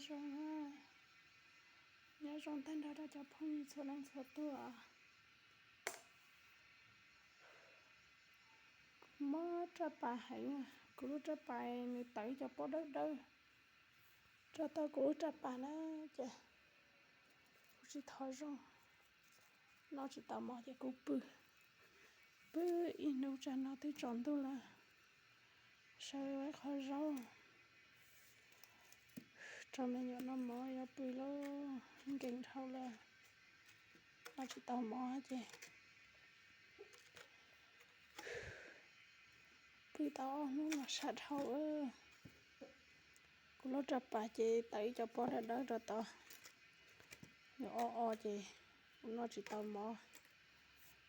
Zoo, nyob zoo tag nrho rau cov phooj ywg txhua leej txhua tus. Mob raj pas heev, kuv lub raj pas nws tawm cov pob dawb dawb rau tau kuv lub raj pas na, ces kuv tsis thov zoo. Noj tsis tau mov ces kuv pw, pw ib hnub tsam no twb tsaus ntuj lawm, sawv ua ib qho zaub rau me nyuam noj mov yuav pw lauj, nkees dhau lawm, noj tsis tau mov ces pw tau ob hnub no sab dhau. Kuv lub raj pas ces tawm ib co pob dawb dawb rau tod, nws o o ces kuv noj tsis tau mov,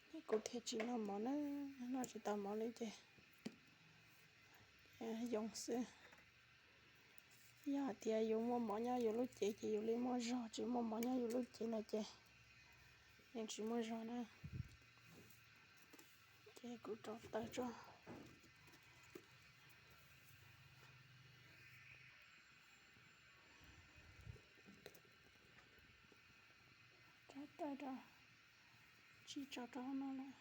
ces kuv thiaj tsis noj mov na, noj tsis tau mov li ces yoo xwb. Yog hais tias yus muaj mov nyob yus lub cev ces yus li muaj zog, tsis muaj mov nyob yus lub cev no ces yeej tsis muaj zog na. Ces kuv rau taws tso. Rau taws rau, tsis tso rau hauv no lawm.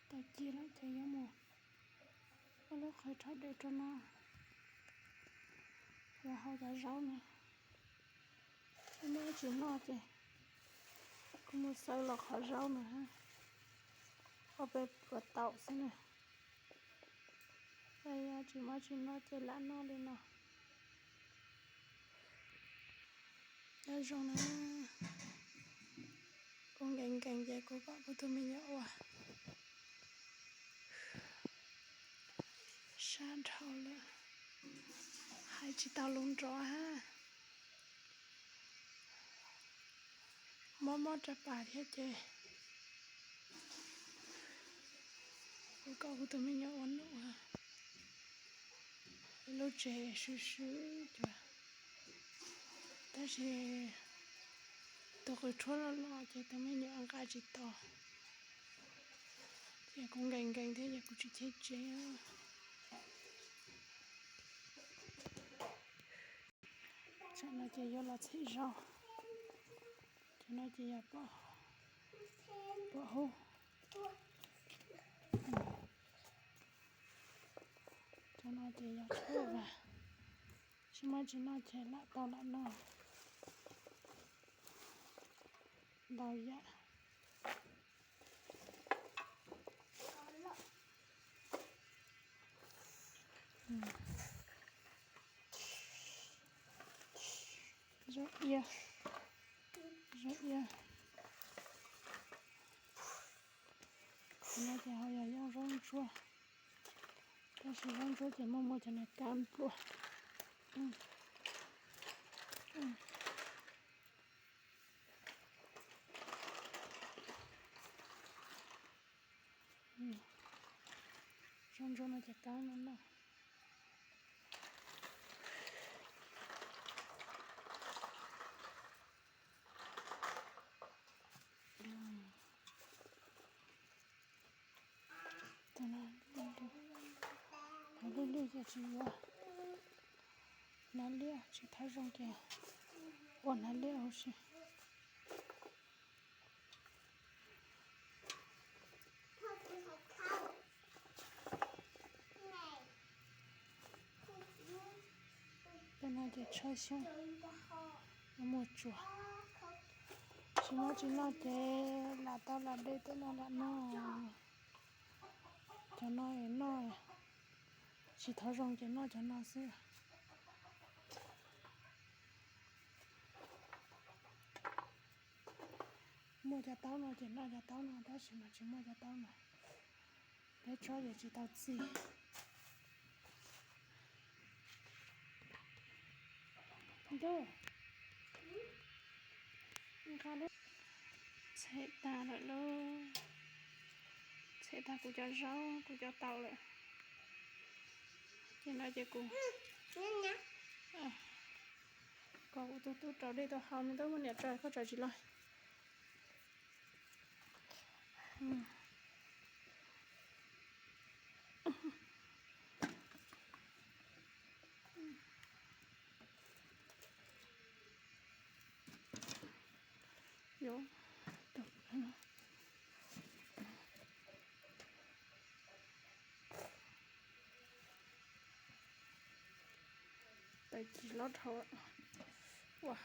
Taws cig lawm ces yuav mus ua lub qhwv rhaub dej rau no, yuav hau cov zaub no. Muaj tsis noj ces kuv mus xaws los qhov zaub no, ob peb pluas taum xwb na. Yog tsis muaj tsis noj ces lam noj li no. Nyob zoo na, kuv nkees nkees ces kuv kom kuv tus me nyuam ua. Sab dhau lawm, hais tsis tau lus nrov hab. Mob mob rau pas thiab ces kuv kom kuv tus me nyuam ua noj. Lub tsev swb swb cuag, tab sis tus qws rhuab loj loj ces tus me nyuam nqa tsis tau, ces kuv nkees nkees thiab ces kuv tsis cheb tsev. Tsam no ces yuav los txhim zaub, cov no ces yog pom hub, cov no ces yog tshuaj vas, tsis muaj tsis noj ces lam tau lam noj. Ntau yam. Zaub iab, zaub iab. Cov no ces ho yog zaub ntsuab, tab sis zaub ntsuab ces muaj muaj cov niag kab npluaj. Zaub ntsuab no ces kab no noj. Tus no lwj lwj ces tsis yuav, hnav liab tsis thab zoo ces ua hnav liab huv si. Tej no ces tshawb xyoob, muaj tsuas. Tsis muaj tsis noj ces lam tau lam dej tej no lam noj. Cov no es noj tsis thab zoo ces noj cov no xwb. Muaj cov taub no ces noj cov taub no, tab sis mas tsis muaj cov taub no, peb tsob ces tsis tau txi. Ntuj, nqa lub, txhem tag lawm lauj. Txhem tag kuv cov zaub, kuv cov taub lawm. Ces no ces kuv, kom kuv tus tub rau dej tuaj haus, me tub muab niam tso, koj tso tsis los. Yuav, tais ci hlob dhau ua.